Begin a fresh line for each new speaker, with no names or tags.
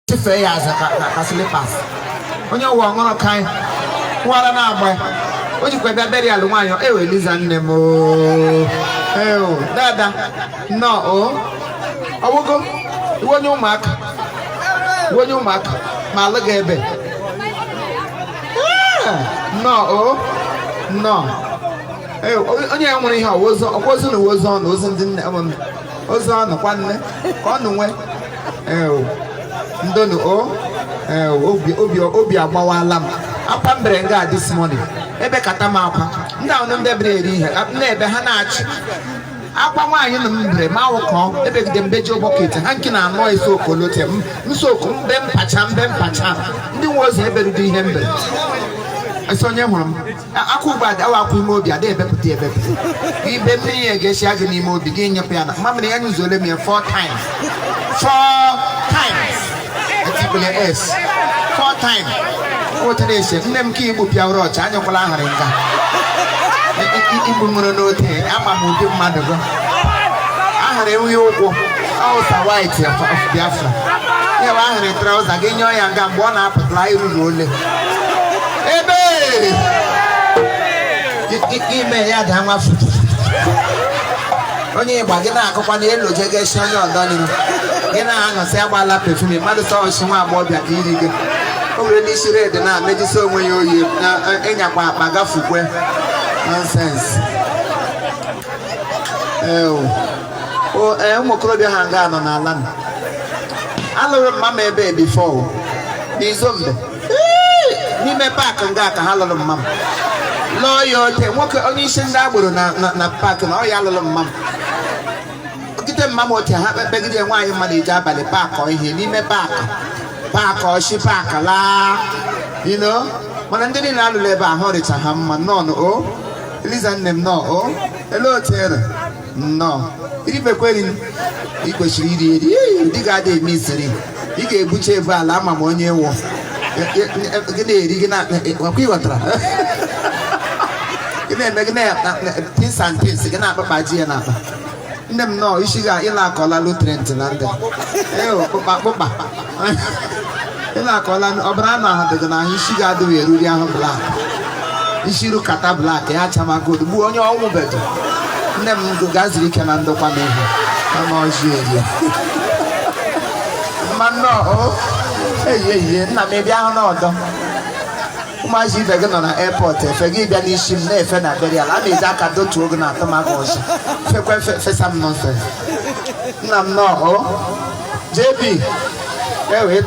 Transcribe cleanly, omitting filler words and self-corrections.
Chefee ya aza ka slippers. Onye ụwa ọṅụrụ ka anyị wara na-agba o jikwa bịa burial nwaanyị. Ewe, Eliza nne m oo. Eo, dada nnọọ o. Ọwụgo iwe onye ụmụaka, iwe onye ụmụaka ma alụ gị ebe. Ah, nnọọ o, nnọọ. Ee, onye ya nwere ihe ọwa ozu, ọkwa ozu na uwe ozu ọnụ ozu ndị nne ụmụnne ozu ọnụ kwa nne ka ọ nụ nwe. Ee, ndonu o. Ee, obi agbawala m. Akwa m bere nga this morning, ebe kata m akwa. Ndị ahụ ndị bere eri ihe na-ebe ha na-achị akwa. Nwaanyị nọ m bere ma awụkọ ebegide mbeji bucket ha nke na-anọ esi okolote m nsoko mbe mpacha mbe mpacha. Ndị nwe ozu eberudo ihe m bere esi. Onye hụrụ m akwa ugbo awa akwa ime obi ada ebepụta ebepụta. Ibe mmiri ya ga-esi gị n'ime obi gị nyepụ ya na mamịrị ya nyụzuole m ya four times, four times. Etikwele s four times o wetara ese nne m ka igbu pịawara ọcha anyakwala ahụrụ nga igbu nwere n'ote. Ama m ụdị mmadụ gị ahụrụ enweghị ụkwụ ọwụsa white of Biafra ya bụ ahụrụ trouser gị nyụọ ya nga mgbe ọ na-apụtara iruru ole ebe ime ya daa nwa fufu. Onye ịgba gị na-akụkwa n'elu jegesi onye ọdọ n'iru gị na-aṅụsị agbala perfume mmadụ sọ osi nwa agbọghọbịa ka iri gị o were n'isi red na-amejisi onwe ya oyi na ịnyakwa akpa gafukwe nonsense. Ee, ụmụ okorobịa ha nga nọ n'ala nọ. Alụrụ mma m ebe before n'Izombe n'ime park nga ka ha lụrụ mma m, lụọ ya ote nwoke onye isi ndị agboro na park na ọ ya lụrụ mma m. Ogide mma m ote ha kpegide nwaanyị mmadụ eji abalị park ihe n'ime park, park ọchị park laa. Mana ndị niile alụrụ ebe ahụ rịcha ha mma. Nnọọ o, Eliza nne m, nnọọ o. Ele otu ere nnọọ iribekweri ị kwesịrị iri eri. Di ga-ada eme isiri ị ga-ebucha ebu ala. Ama m onye wụ gị na-eri gị na ọkwa ịghọtara gị na-eme gị na things and things gị na-akpakpa ji ya n'akpa. Nne m nọọ isi ga ịla akọla nutrient na ndị ee kpụkpa kpụkpa ịla akọla ọbara anụ ahụ dị gị n'ahụ. Isi ga-adịghị eruri ahụ black, isi rukata black ya chamagodo gbuo onye ọnwụ bedo. Nne m gaziri ike na ndokwa m ihe ọnụ ọjị eri mma. Nnọọ o, eyi ehihie nna m. Ịbịa hụ n'ọdọ ụmụazị ibe gị nọ na airport efe gị bịa n'isi m na-efe na burial. A na-eji aka dotuo gị na atụmagụ ọzọ fekwe fesa m nonsense. Nna m, nọọ o. JB ewe.